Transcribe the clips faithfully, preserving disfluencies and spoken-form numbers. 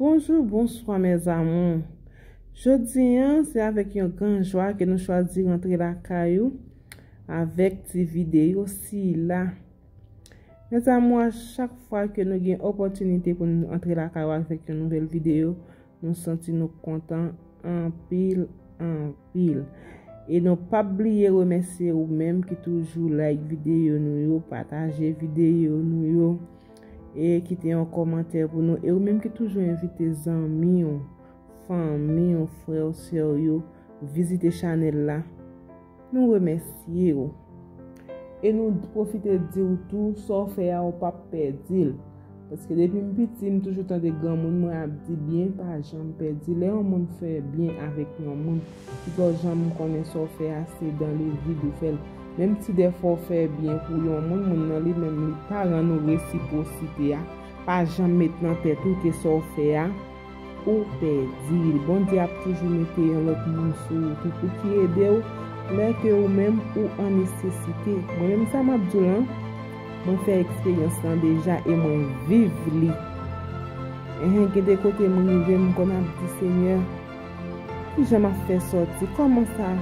Bonjou, bonswa, mes amours. Jodi a, se avèk yon gran jwa ke nou chwazi rantre lakay ou avèk ti videyo sila. Mes amours, a chak fwa ke nou gen opòtinite pou nou antre lakay ou avèk yon nouvèl videyo, nou santi nou kontan anpil, anpil. E nou p ap bliye remèsye ou menm ki toujou like videyo nou yo, pataje videyo nou yo, e kite yon kòmantè pou nou. E ou menm ki toujou envite zanmi w, fanmi w, frè w, sè w yo vizite chanèl la, nou remèsye w. E nou pwofite di w tou, sa w fè a, ou p ap pèdi l. Paske depi m piti, m toujou tande granmoun mwen ap di, byen pa janm pèdi. Lè yon moun fè byen avèk yon moun, ki pa janm konnen sa w fè a, se dans le vide ou fè l. Menm si dèfwa w fè byen pou yon moun, moun nan li menm li pa rann ou resipwosite a, pa janm met nan tèt ou ke sa w fè a, ou pèdi l. Bondye ap toujou mete yon lòt moun sou wout ou pou ki ede w lè ke ou menm ou an nesesite. Mwen menm sa m ap di w lan, mwen fè eksperyans lan deja e mwen viv li. Enhen, gen de kote m rive, m konn ap di, Senyè, kijan m ap fè sòti? Kòman sa?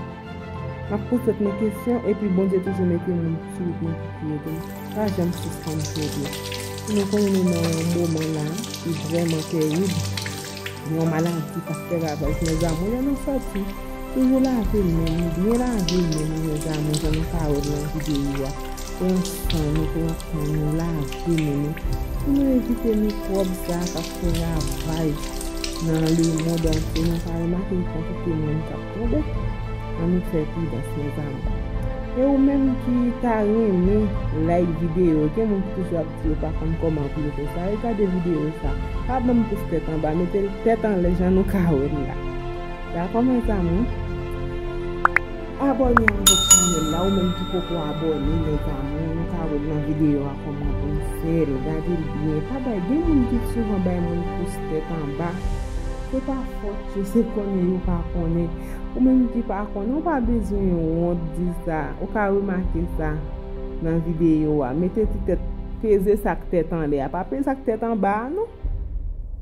M ap poze tèt mwen kesyon, epi Bondye toujou mete moun sou wout mwen pou ki ede m. Pa janm sispann plede. Si nou konnen nou nan yon moman la ki vrèman tèrib, yon maladi k ap fè ravaj, mes amours, lè nou sòti, toujou lave men nou, byen lave men nou, mes amours, jan nou ka wè l nan videyo a. Pran san nou, pran kan nou, lave men nou. Pou nou evite mikwòb sa k ap fè ravaj nan lemonn antye, nou ka remake gen kantite moun k ap tonbe. Ann nou fè pridans, mes amours. E ou menm ki ta renmen like videyo, gen moun ki toujou ap di yo pa konn kòman pou yo fè sa, regade videyo sa. Pa ban m pous tèt anba, mete l tèt anlè jan nou ka wè l la. Dakò, mes amours? Abòne avèk chanèl la, ou menm ki poko abòne, mes amours, nou ka wè l nan videyo a kòman pou n fè l. Gade l byen. Pa bay, gen moun ki souvan bay moun pous tèt anba. Se pa fòt yo, se konnen yo pa konnen. Ou menm ki pa konnen, ou pa bezwen wont di sa. Ou ka remake sa nan videyo a. Mete ti tèt, peze sa k tèt anlè a. Pa peze sa k tèt anba a, non.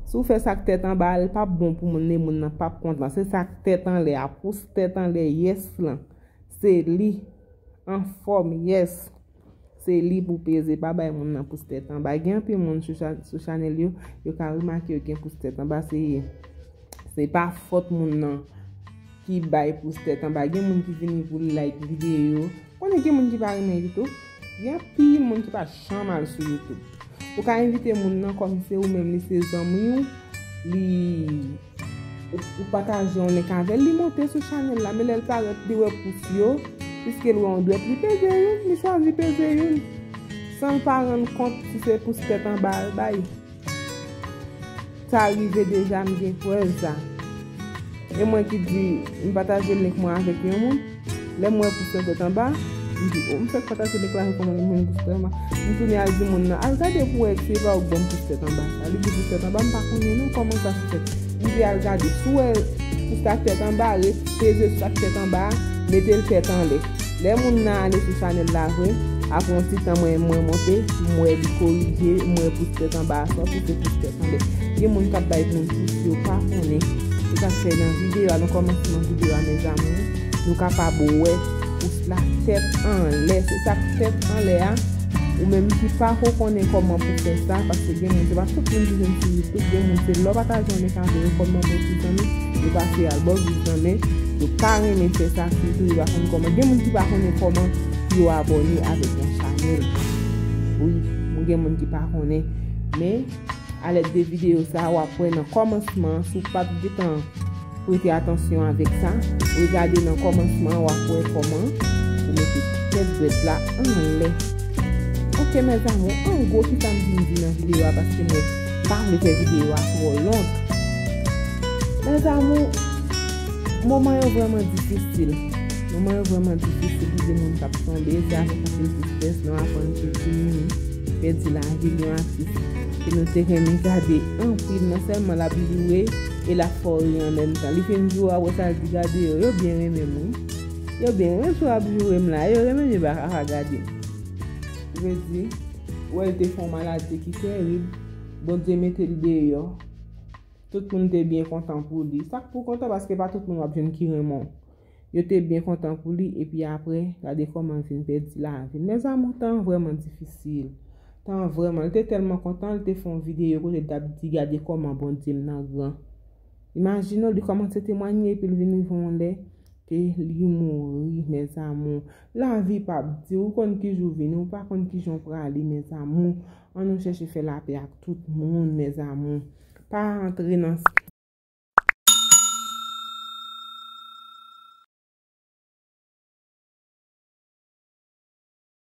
Si w fè sa k tèt anba a, l p ap bon pou moun, e moun nan p ap kontan. Se sa k tèt anlè a, pous tèt anlè, yes lan. Se li. Anfòm, yes. Se li pou peze, pa bay moun nan pous tèt anba. Gen anpil moun sou cha-, sou chanèl yo, yo ka remake yo gen pous tèt anba, se, se pa fòt moun nan ki bay pous tèt anba. Gen moun ki vini pou like videyo. Konnen gen moun ki pa renmen YouTube. Gen anpil moun ki pa janm al sou YouTube. Ou ka envite moun nan kòm se ou menm li se zanmi w, li, ou, ou pataje yon link avè l, li monte sou chanèl la, men lè l parèt, li wè pous yo, piske l wè yon dwèt, li peze youn, li chwazi peze youn. San l pa rann kont si se pous tèt anba l bay. Sa rive deja, m gen prèv sa. E mwen ki di, m pataje link mwen avèk yon moun, lè m wè pous tèt anba, m di, o, m fèk pataje link la avèk yon moun, moun pous tèt anba. M tounen al di moun nan, al gade pou wè si se pa ou k ban m pous tèt anba sa. Li di pous tèt anba, m pa konnen non kòman sa fèt. M di al gade, si w wè pous la tèt anba, ret peze sou sa k tèt anba a, mete l tèt anlè. Lè moun nan ale sou chanèl la vre, apre yon ti tan mwen, mwen monte, m wè li korije, m wè pous tèt anba a sòti, se pous tèt anlè. Gen moun k ap bay moun pous yo pa konnen. Se sa k fè nan videyo a, nan kòmansman videyo a, mes amours, nou kapab wè pous la tèt anlè. Se sa k tèt anlè a. Ou menm ki pa ko konnen kòman pou fè sa, paske gen moun, se pa tout moun ki jwenn sou YouTube, gen moun se lè w pataje yon link avè yo kòm manbo ti zanmi, yo pase al ba w ti zanmi, yo pa renmen fè sa, sitou yo pa konn kòman. Gen moun ki pa konnen kòman pou yo abòne avèk yon chanèl. Wi, gen moun ki pa konnen. Men, alèd de videyo sa, w ap wè nan kòmansman, si w pa t gentan prete atansyon avèk sa, regade nan kòmansman, w ap wè kòman pou mete tèt dwèt la anlè. Ok, mes amours, an gwo, ki sa m vin di nan videyo a, paske mwen pa vle fè videyo a twò long. Mes amours, moman yo vrèman difisil. Moman yo vrèman difisil, gen de moun k ap tonbe, se avèk anpil tristès nou aprann ke Dimini pèdi lavi l, yon atis ke nou te renmen gade anpil, non sèlman l ap joure e l ap fè w ri an menm tan. Li fin joure, apre sa l di, gade yo, yo byen renmen m, wi. Yo byen renmen m, si w ap joure m la, yo renmen m, yo pa ka pa gade m. Vle di, wè l te fè yon maladi ki tèrib, Bondye mete l deyò. Tout moun te byen kontan pou li. Sa k pou kontan, paske pa tout moun w ap jwenn ki renmen w. Yo te byen kontan pou li, epi apre, gade kòman l vin pèdi lavi l. Mes amours, tan an vrèman difisil. Tan an vrèman, li te tèlman kontan, li te fè yon videyo kote l t ap di, "Gade kòman Bondye m nan gran." Imajine w, li kòmanse temwanye, epi l vin rive yon lè ke li mouri, mes amours. Lavi p ap di, ou konn ki jou vini, ou pa konn ki jan w prale, mes amours. Ann nou chèche fè lapè ak tout moun, mes amours. Pa antre nan,